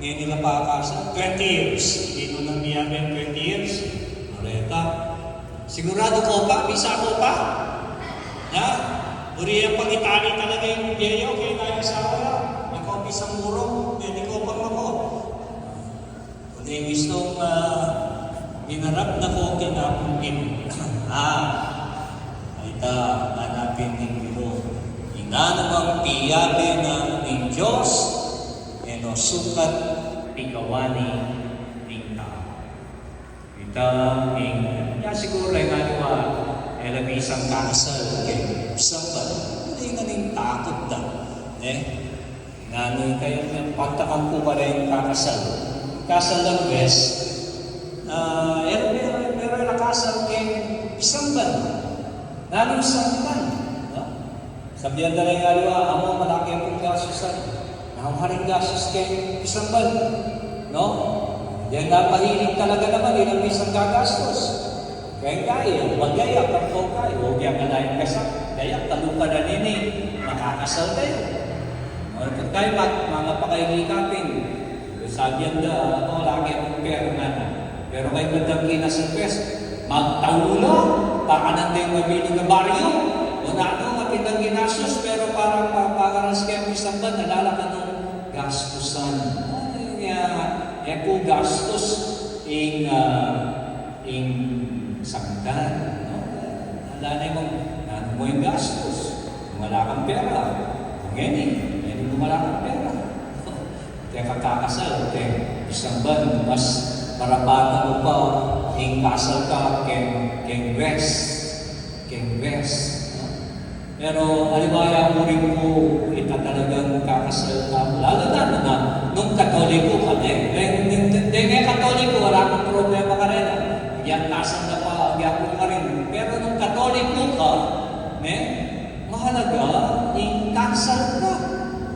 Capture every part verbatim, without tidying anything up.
Ini na pa kasal, twenty years. Di no nang miyabe twenty years. Areta. Sigurado ko pa, bisa ko pa. Ya? Buri yang pag-Itali talaga ing bie yu, kaya na ing asawa yu. Ako, pisang burong, pwede ko pang ako. Kundi gusto, ah, minarap na ko kinapunggin. Ah, ay ta, hanapin ning Ginu. Ing nanu mang piyabe na ning Dios, e no sukat pikawani ning tau. Ita, ing, ya siguro, ing aliwa, e la bisang kakasal, keng pisamban. Hindi nga ning takut da, ne? Nanu kayu, pagtakan ku pa rin kakasal. Kasal lang, bes. Ah, pero, pero, pero la kasal keng pisamban. Nanu samban, no? Sabian da ring aliwa, amu, malaki pung gastusan. Nanu karing gastus keng pisamban, no? Yan na mahilig talaga naman, ilang bisang gagastus. Kaya kaya, magaya, pagkau kaya, o kaya ka na yung gasak, kaya talupa na nini, makakasal kayu. O, ito kayu, mat-, mga pakainikatin. Sabian da, ako, lagi akong pera nga na. Pero kay bandang kinasal, pes, magtaula, pakanan da yung mabiling na baryo. O na, ano, matindang ginastos, pero parang pa-, pakaras kaya pisamban, nalala ka nung gastusan. Ay, ya, ya po gastos ing, ah, ing sangkan, no? Tanda na yung, nanu mu ing gastos? Kung wala kang pera, kung ngeni, ngeni kung wala kang pera. Kaya kakasal, keng pisamban, mas marapatan mu pa ing kasal ka, keng, keng wes, keng wes, no? Pero, aliwa ya mu rin pu, ita talagang kakasal ka, lalo na, na, nung Katoliko ka, ne? Deng, deng, deng, deng Katoliko, wala kang problema ka rin, ah. Yan, kasal na pa, yan po ka rin. Pero nung Katoliko ka, ne? Mahalaga, ing kasal ka.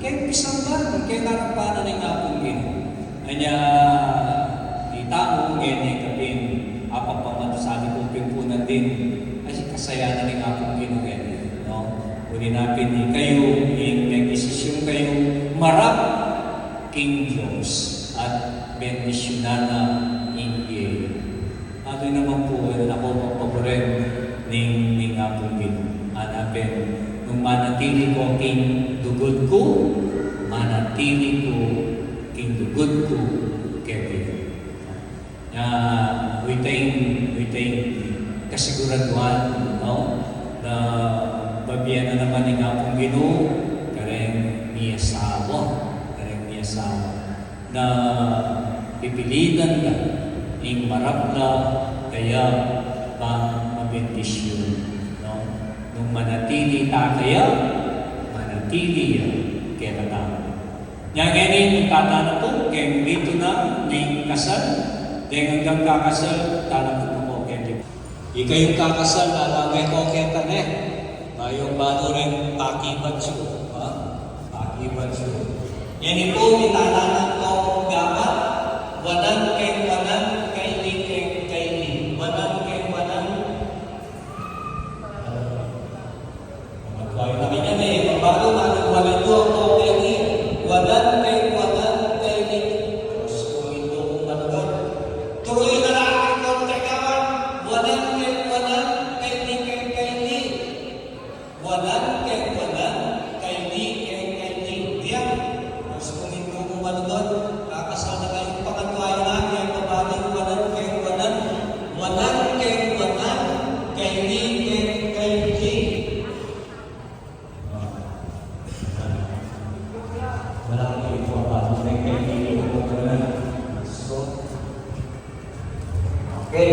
Keng pisamban, keng arapan na ning Apung Ginu. Anya, ita mu, ngeni kapin, apapamatasali ku pin pu na din, ay, kasayanan ning Apung Ginu ngeni, no? Uli na pin ikayu, ing nagdesisyun kayu, marap king Dios, at bendisyunan na ing bie. Atin naman pu, e na ku papaguren ning, ning Apung Ginu. Hanapin, nung manatili ku king lugud ku, manatili ku king lugud ku keti. Ya, witeng, witeng kasiguraduan, no? Na babian na naman ning Apung Ginu, kareng miasawa, kareng miasawa. Na pipilitan da ing marap la kaya bang mabendisyun, no? Nung manatili ta kaya, manatili ya kekatamu. Nya ngeni, nung tata na pu, keng ritu na ning kasal, deng anggang kakasal, tata na pu keng ritu. Ikayung kakasal, lalame ko keta ne. Mayung banu ring pakibat yu, ha? Pakibat yu. Ngeni pu, mitalanan kong gamat, wanan keng wanan, kaili keng kaili. Wanan keng wanan. Mamatway na kanya ne, pabalo na ng wanan yu ako kaili. Wanan keng wanan, kaili. Tapos kung ito kung manugot. Tuloy na lang ang konti kawan. Wanan keng wanan, kaili keng kaili. Wanan keng wanan, kaili keng kaili. Diyan. Mas kuminto mo manugot, kakasal na kayung pangatwayan, diyan pabalik, wanan keng wanan, wanan keng wanan, kaili keng kaili. Wala kang ipapatong na yung kaibigan mo na. So, okay.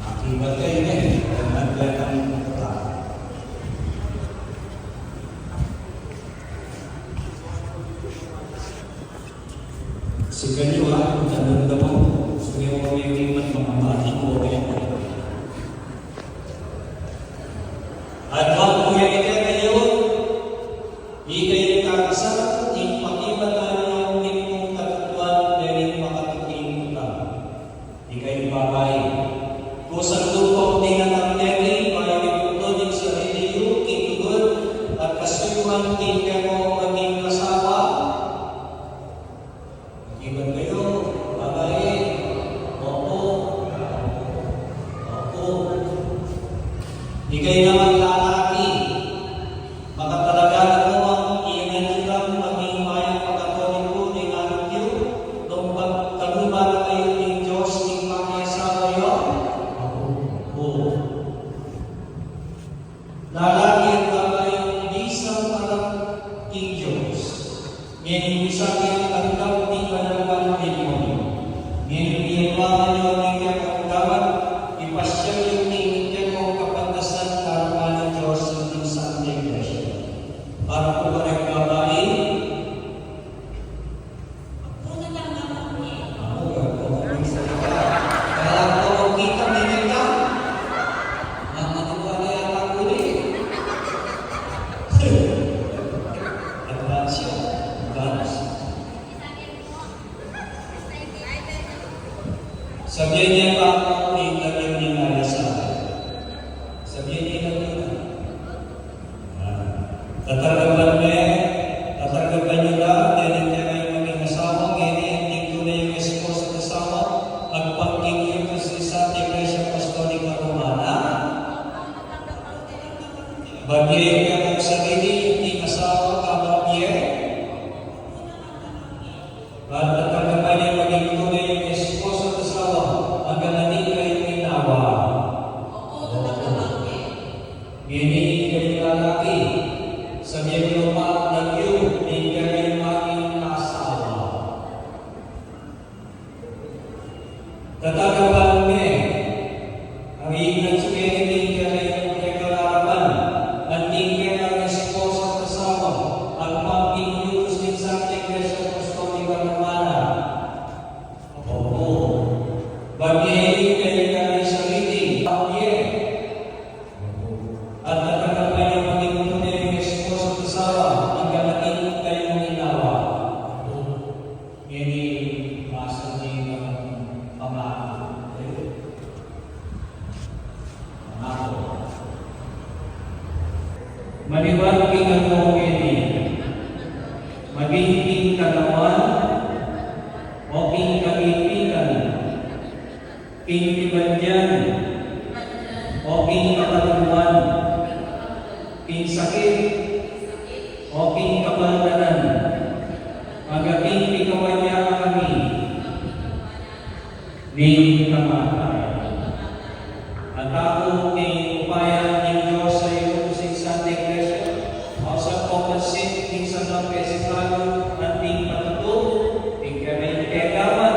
Makibat kayu ne. Ang naglatang ito pa. Sikan yu, ha, kung tanong na mo, gusto niyo kami yung iman, mga bata ko, okay. At wag po yan, ikaw kayo, di kayo kakasal, di pakibatan yung mismong katutuan, dahil makatuking utang. Di kayo babae, Iban kayu, babai? Opo. Opo. Ikay naman lalaki, makatalaga na mu bang iyanan yu lang maging mayap a Katoliko ning anak yu nung pagkalub na kayu ning Dios ning pakiasawa yu? Opo. Lalaki at babai, bisang anak ning Dios, ngeni misan yang tanggap ning banal a matrimoniu, ngeni miyabangan yu ing kekong gawan, ipasiag yu ing kekong kapantasan kareng Dios ning Santa Iglesia. Para pu kareng babai, Sabian ye pa ku ing kayang ing asawa. Sabian ye pa ku. Tatanggapan me, tatanggapan yu la deng kekayung maging asawa, ngeni anting tune yang esposa at asawa, agpang king utus ning Santa Iglesia Apostolika Romana. Babie yu kekayung sarili anting asawa, kababie. At tatanggapan ye maging tune yang esposa at asawa, anggang atin kayung minawa. Ngeni kayung lalaki, sabian yu pa ing kekayung maging asawa. Tatanggapan me, arin na ing kekayung kekang arapan, anting kekayung esposa at asawa, agpang king utus ning Santa Iglesia Apostolika Romana. Opo. Babie yu kekayung sarili, babie. At tatanggapan ye maging tune yang esposa at asawa, anggang atin kayung minawa. Ngeni, masanting a pamako. Pamako. Manibat king aduang ngeni, maging king katawan, o king kapipilan, king pibandian, o king kapatuan, king sakit, o king kabaldanan, maging king pikawan ya kami ning kamatayan. At aku king upaya ning Dios a iutus ing Santa Iglesia, ausan kong pansin king sangkap presbiterio, anting patutu, ing kekayung kekang gawan,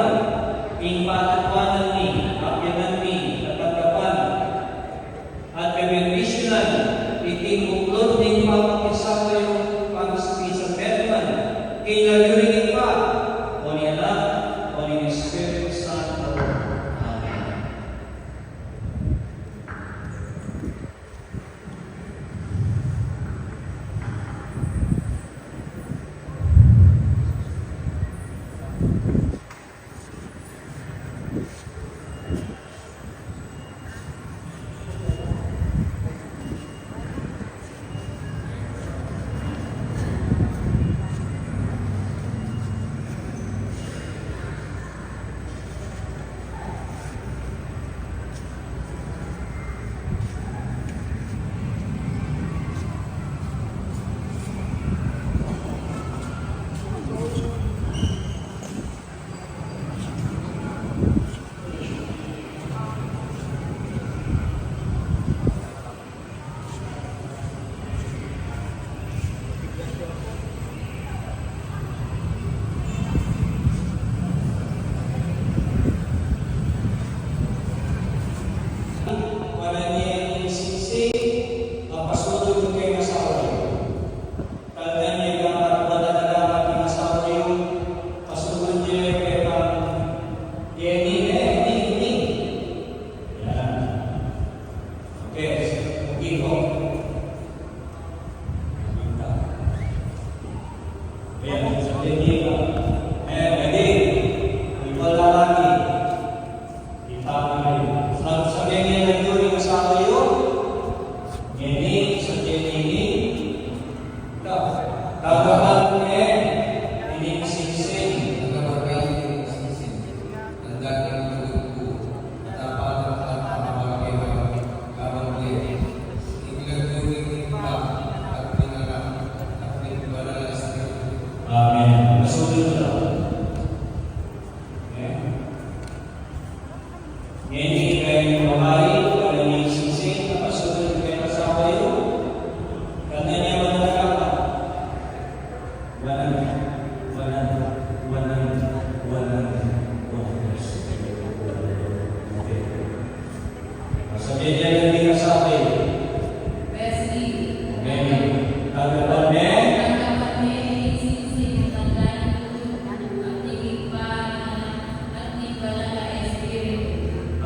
ing patatuanan mi, apianan mi, tatanggapan, at bebendisyunan, iting buklud ning pamakisabi yu, pagsabi sa Berman, king lagyu ning Ibpa, o ning Anak, o ning Espiritu Santo. Amen.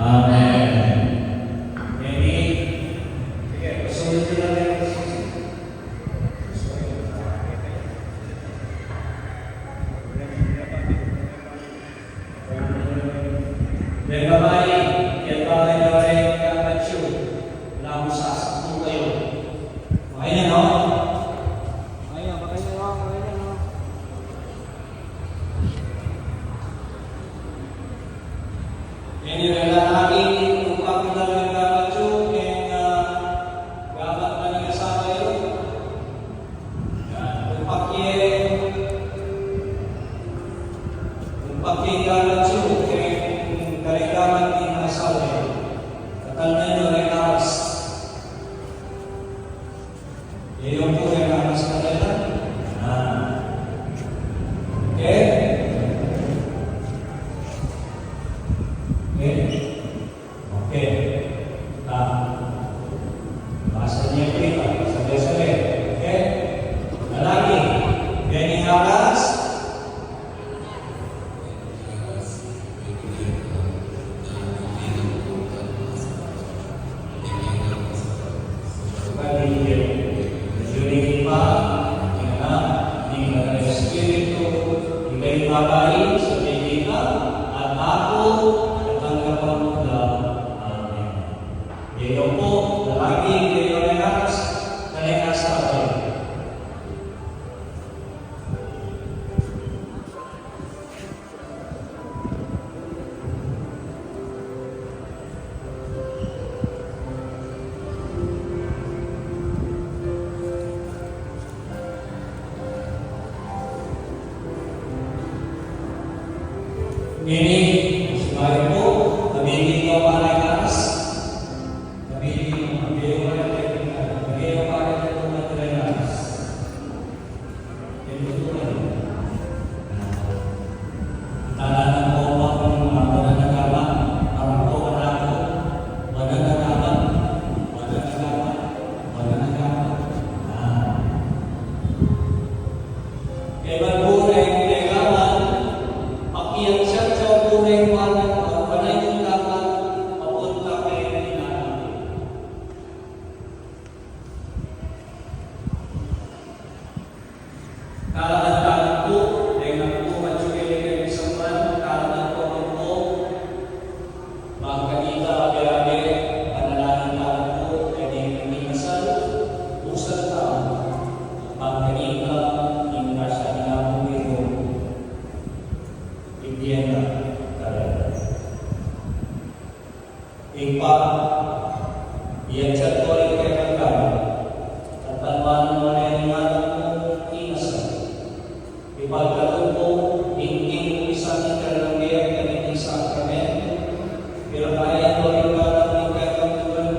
Amen. Amen. Sige, pasunod na lang yung Deng babai, deng babai, deng babai, deng babai, deng babai, deng babai. Makanya, no? Makanya, makanya, no? Makanya, no? Ini rela lagi, upah kita dengan gamat yu, dengan, ah, gamat na ning asawa yu. Yan, upah ke, upah ke gamat yu, keng gamat ning asawa yu. Katal na yu, rela. Yayu pu ing aras karela. Ah. Okay? Okay? Okay. Ah. Basa yu pu, sabi-sabi. Okay? Lalaki, keng aras. Amen. Yayu pu, lalaki, yayu ing aras, keng asawa. Ini, sumari pu, tabing yu pu ing aras. Tabing yu, tabing yu pu ing aras. Kalaban tamu pu, deng aku, matyuke deng misamban, kalaban ku ampon, bang kanita abe-abe, panalangin tamu pu, deng mingasal, usan tamu, bang kanita, ing grasya ning Ginu, ibie na karela. Ibpa, iyatyat ku ring kekang gamat, at banwanan mu ne ring anak mung inasal. Ipagkalub mu ing king umpisan ning karelang bie king sakramentu, pirakayan mu ring anak mung kekang tugang,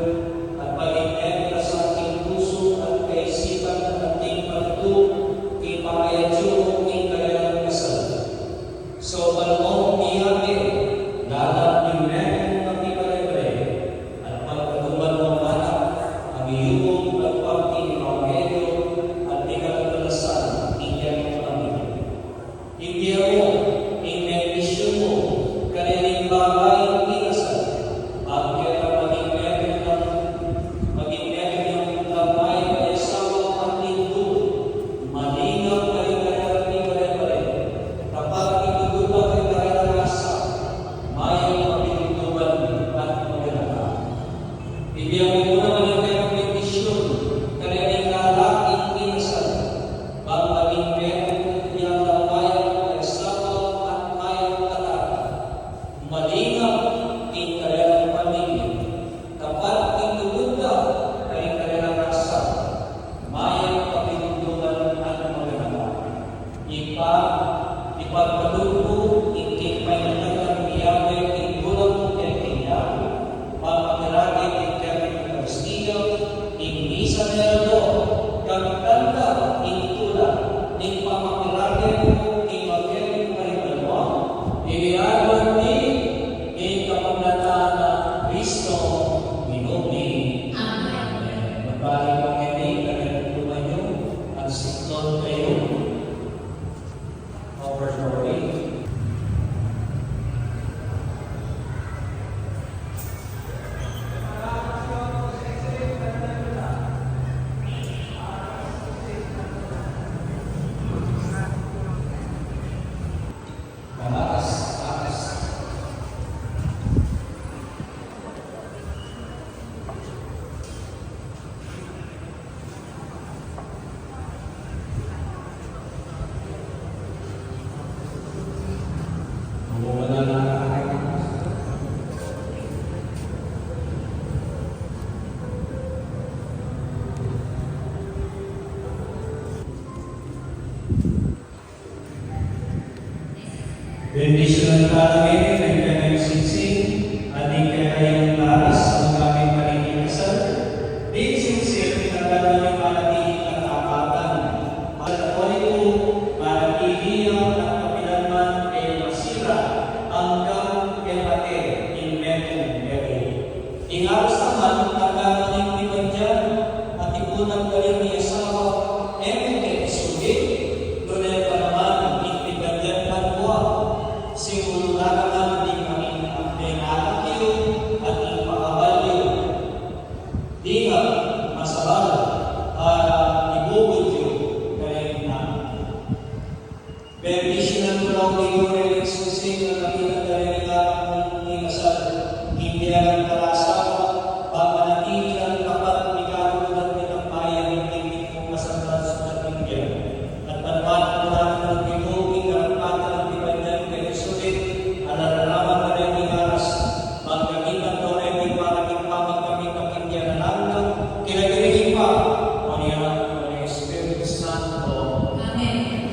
at paging metung la sa king pusu at kaisipan at king pagtut king pamayacu ning karelang kasal. Saupan mung miyabe, lalam ning metung a pibale-bale, at pagkaluban mung anak a miyubug at pati ning ebanghelyu at ning kaligtasan king kekang pamilya. Ibie mu ing bendisyun mu kareng babai inasal, bang keta maging metung nang, maging metung nang damai a asawa at indu, malingap karing karelang pibale-bale, kapag itugud na karing karelang asawa, mayap a pigugtuban at maganaka. Ibie mu naman ing kekang bendisyun kareng lalaking inasal, bang maging metung nang damai a asawa at mayap a tata, malingap ing karelang pamilya, kapag itugud na karing karelang asawa, mayap a pigugtuban at maganaka. Ibpa, ipagkalub mu ing king paindagang miyabe king gulang mu kekaya, pamapirage king kekang Eukaristia, ing misa nerado, kang tanda ing tula ning pamapirage mu king ebanghelyu karing banua, iliwan mi king kapamilatan nang Kristo Ginu mi. Amen. Amen. Magbalik po kami, kami po kayo, at siklon kayo. Over for me. Bendisyunan tala ngeni ing kekayung singsing, at ing kekayung laras, ampo ing paninikasal. Ding singsing, itang tala ngeni manatiling katapatan. Manatili ku, manatili ya, at kapilan man e masira, anggang mepate ing metung bie. Ing aras naman, tanggapan ing pibadyan, at tipunan karin ing asawa, e mu ke isugid, nune pa naman ing pibadyan banua, singulu na naman ding mangin-, mengalak yu, at ing pakabal yu. Ding masabal, para ibubud yu karin na. Bendisyunan ku la ing Ginu ring singsing a kapilan da ring anak mung mikasal, king bie nang asawa, ba manatili lang tapat, mikalulud at mitampay, king mitmung kasal sukat king bie. At panuan ku la ning Ginu ing karampatan at pibadyan keni sulit, a lararaman da ring aras, bang kami tanto ne king para king pamagkapit king bie nang anak, king lagyu ning Ibpa, ning Anak, ning Espiritu Santo. Amen.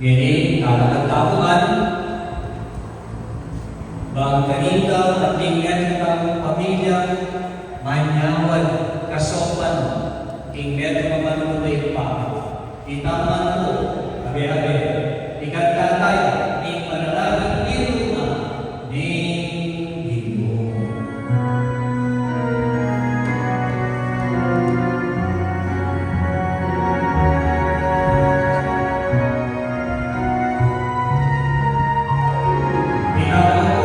Ngeni, talagang tapukan, bang kanita at ning metung tang pamilya, manyawad, kasopan, king metung a manunubay pa. Itaman ku, abe-abe, ikanta tayu ning manalangin ning luma ning Ginu. Itaman ku.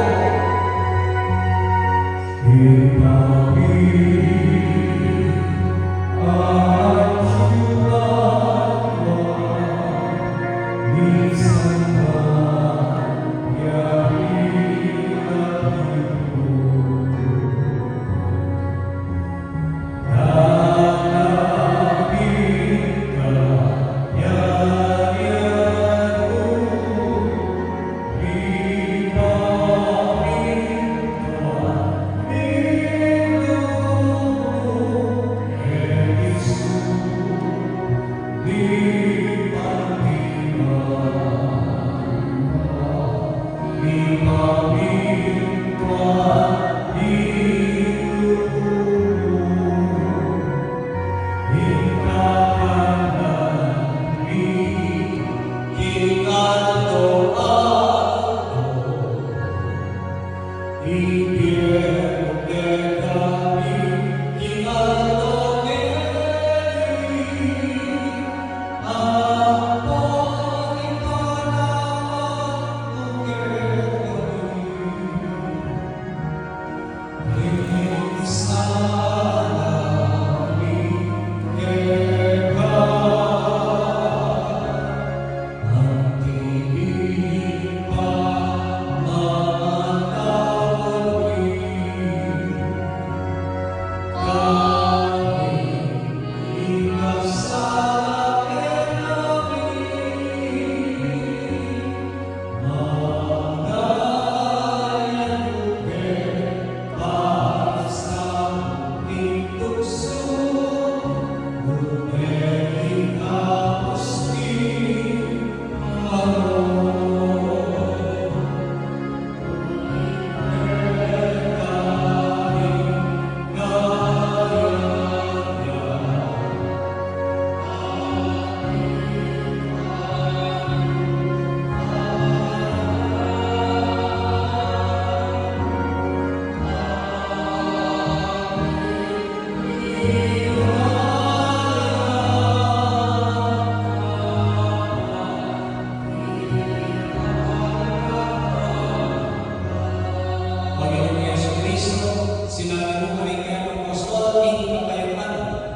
Sinabi mu karing kekang apostol, ing kapayapan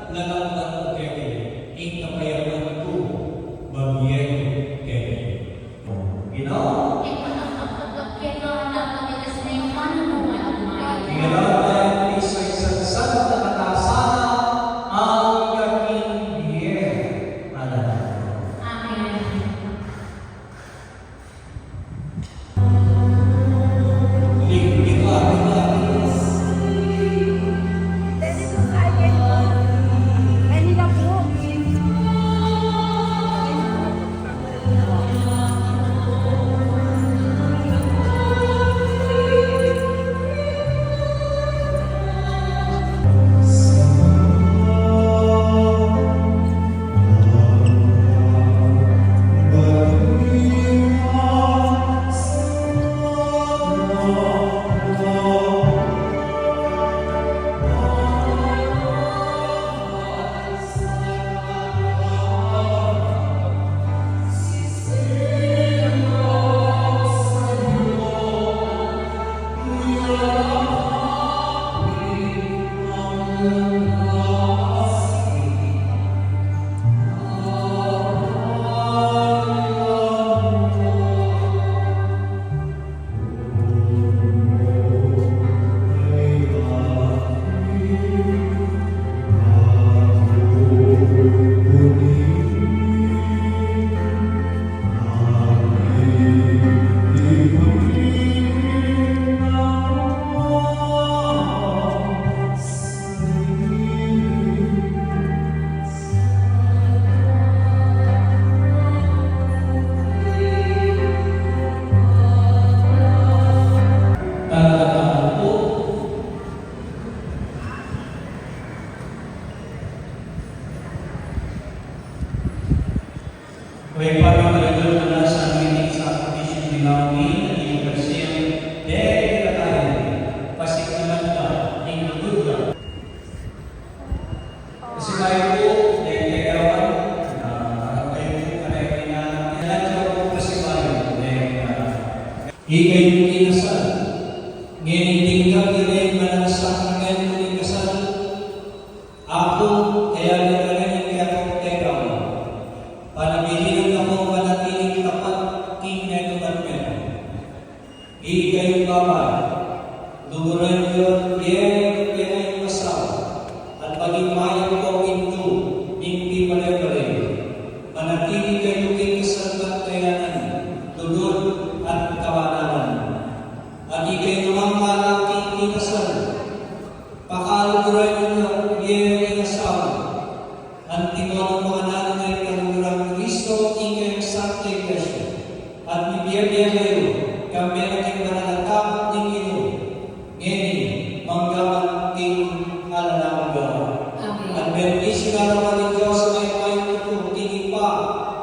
lalamban ku kekayu, ing kapayapan ku babie ku kekayu. Ginu, ing manakapagkapkeka, nakapitas na ing panumuan ku. Ing alawa, ing isaisang santa katasana, angga king bie alang angga. Amen. Oi Ibpa mi, maligaya kami sa amin ing sakripisyu ning amin, at ing presensya, deng kekatamu, pasiknaman da ing lugud da. Kasi bayu, deng kekatamu, ah, para kayu, para kayu na, na, na, kasi bayu, deng, ah, ikayu ing kinasal, ngeni tinggap yu ne ing banal a sakramentu ning kasal, Apu, kaya ning kekang kekatamu, panatilian da kung manatiling tapat king metung at metung. Ikayung babai, luguran yu at yeng ing asawa, at maging mayap kong indu ning pibale-bale. Manatili kayu king kasalpantayanan, lugud at kabanalan. At ikayu namang lalaking kinasal, pakaluguran yu na yeng asawa, antimo nang makananu na ring kaluguran nang Kristo ing kayang Santa Iglesia, at mibie-bie kayu, kambe na king banal a tapa ning Ginu, ngeni, mangga man king alang angga. Amen. At bendisyunan na kayu ning Dios a mayupayang tutu, king Ibpa,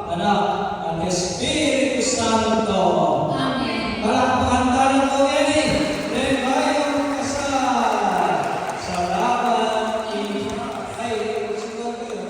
Anak, at Espiritu Santo. Amen. Palakpakan tana pu ngeni ing mayupayang kasal. Salamat, Ibpa. Ay, siguro kayu.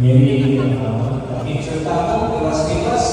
Ngeni, uh, picture tamu, tiwas-tiwas.